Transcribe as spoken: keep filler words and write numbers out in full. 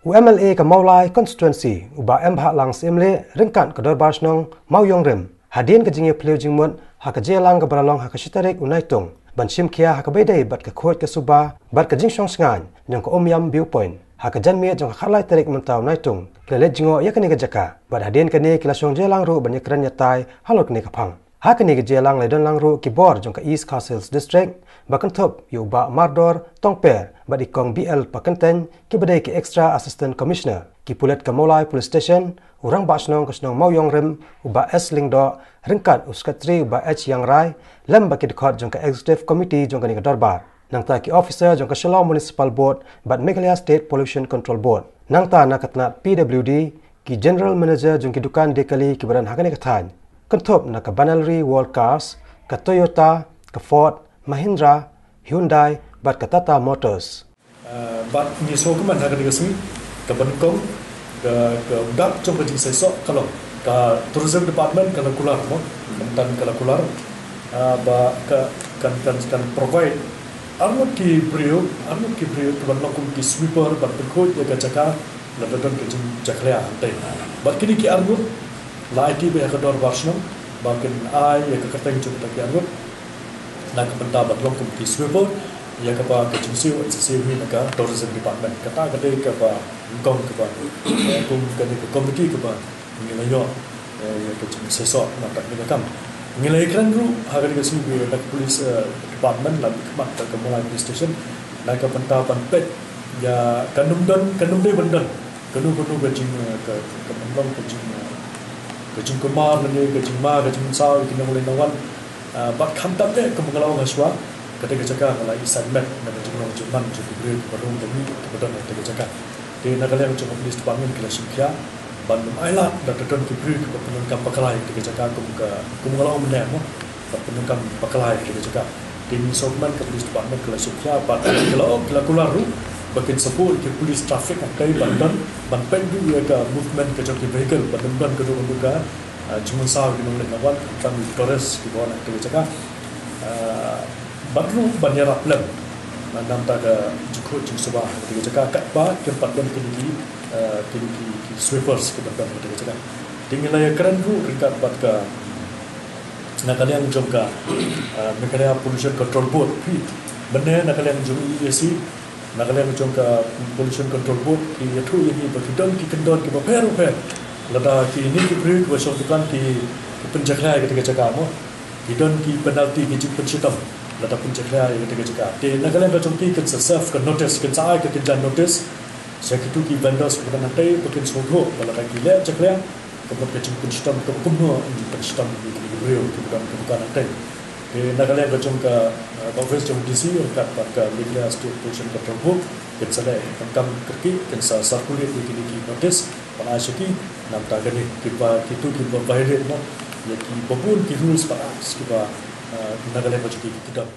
U M L A ka Mawlai Constituency, u Bah M Bhahlang Syiemlieh, ryngkat ka Dorbar Shnong Mawïongrim, hadien ka jingïaphylliew jingmut ha ka jingïalang kaba la long ha ka shi tarik u Naitung, ban shim khia ha kaba ïadei bad ka khuid ka suba bad ka jingshong shngaiñ jong ka Umiam View Point. Ha ka janmiet jong ka khatlai tarik mynta u Naitung, ki la leit jngoh ïa kane ka jaka, bad hadien kane ki la shong jingïalang ruh ban ïakren ïatai halor kane ka phang. Ha kane ka jingïalang la ïadonlang ruh ki bor jong ka East Khasi Hills District, ba kynthup ïa u Bah Mardor Tongper bad i Kong B L Pakyntein, kiba dei ki Extra Assistant Commissioner, ki pulit ka Mawlai Police Station, u Rangbah Shnong ka shnong Mawïongrim, u Bah S Lyngdoh, ryngkat u Secretary u Bah H Iangrai, lem bad ki dkhot jong ka Executive Committee jong kane ka dorbar. Nangta ki officer jong ka Shillong Municipal Board bad Meghalaya State Pollution Control Board. Nangta na ka tnat P W D, ki General Manager jong ki dukan diakali kiba don ha kane ka thaiñ, kynthup na ka Banalri World Cars, ka Toyota, ka Ford, Mahindra, Hyundai bad ka Tata Motors. Ah, bad ngi sngewkmen ha kane ka sngi, kaba nyngkong, ka, ka dak jong ka jingseisoh ka long, ka Tourism Department ka la kular mo, khamtam ka la kular, ah, ba ka, kan, kan, kan provide arngut ki briew, arngut ki briew kiban long kum ki sweeper ban pynkhuid ïa ka jaka lada don ka jingjakhlia hangtei. Bad kine ki arngut la aiti beit ha ka Dorbar Shnong ba kin ai ïa ka kyrteng jong kita ki arngut na ka bynta ban long kum ki sweeper ïa kaba ka jingsiew, jingsiew hi na ka Tourism Department. Kata ka dei kaba nyngkong kaba, eh, kum kane ka committee kaba ngi la ïoh, eh, ïa ka jingseisoh na kata ka kam. Ngi la ïakren ruh ha kane ka sngi bad ka Police, eh, Department, la mihkhmat ka Mawlai Police Station na ka bynta ban peit ïa ka num don, ka num dei ban don kano kano ka jing, eh, ka, ka ban long ka jing, eh, ka jingkulmar lane ka jingma, ka jingmynsaw ïa ki nongleit nongwan. Ah, bad khamtam eh, kumba nga la ong hashwa, kata ka jaka ka la i saiñ met na ka jinglong jingman jong ki briew kiba rung ba mih kiba don ha kata ka jaka. Te na ka liang jong ka Police Department ki la shim khia ban ym ailad lada don ki briew kiba pyndonkam bakla ïa kata ka jaka, kum ka, kum nga la ong mynne mo, ban pyndonkam bakla ïa kata ka jaka. Te ngi sngewkmen ka Police Department ka la shim khia bad ki la, ki la kular ruh ba kin sa buh ki police traffic hangtei ban don, ban peit ruh ïa ka movement ka jong ki vehicle, ban ym don kano kano ka, ah, jingmynsaw ki nongleit nongwan, khamtam ki tourist kiba wan ha kata ka jaka. Ah, bad ruh ban ïarap lem, ah, na ka bynta ka jingkhuid jingsuba ha kata ka jaka katba kim pat don kine ki, ah, kine ki, ki sweepers kiba don ha kata ka jaka. Te ngi la ïakren ruh ryngkat bad ka, na ka liang jong ka, ah, Meghalaya Pollution Control Board, phi, mynne na ka liang jong E E A C, na ka liang jong ka Pollution Control Board, ki ïathuh ïa ngi ba ki don ki kyndon kiba pher pher. Lada kine ki briew kiba shong dukan ki, ki pynjakhlia ïa kata ka jaka mo, ki don ki penalty, ki jingpynshitom lada pynjakhlia ïa kata ka jaka. Te na ka liang ka jong ki kin sa serve ka notice, kin sa ai ka kynja notice sha kito ki vendors kiba don hangtei ba kin sngewthuh ba lada ki leh jakhlia, ka mut ka jingpynshitom kaba kumno yn pynshitom ïa kine ki briew kiba don ka dukan hangtei. Te na ka liang ka jong ka, eh, ka office jong D C ryngkat bad ka Meghalaya State Pollution Control Board kin sa leh kam kyrkieh, kin sa circulate ïa kine ki notice ban ai sha ki. Na ka bynta kane kiba, kito kiba violate mo ïa kiba bun ki rules bad acts kiba, eh, na ka liang ka jong ki ki don.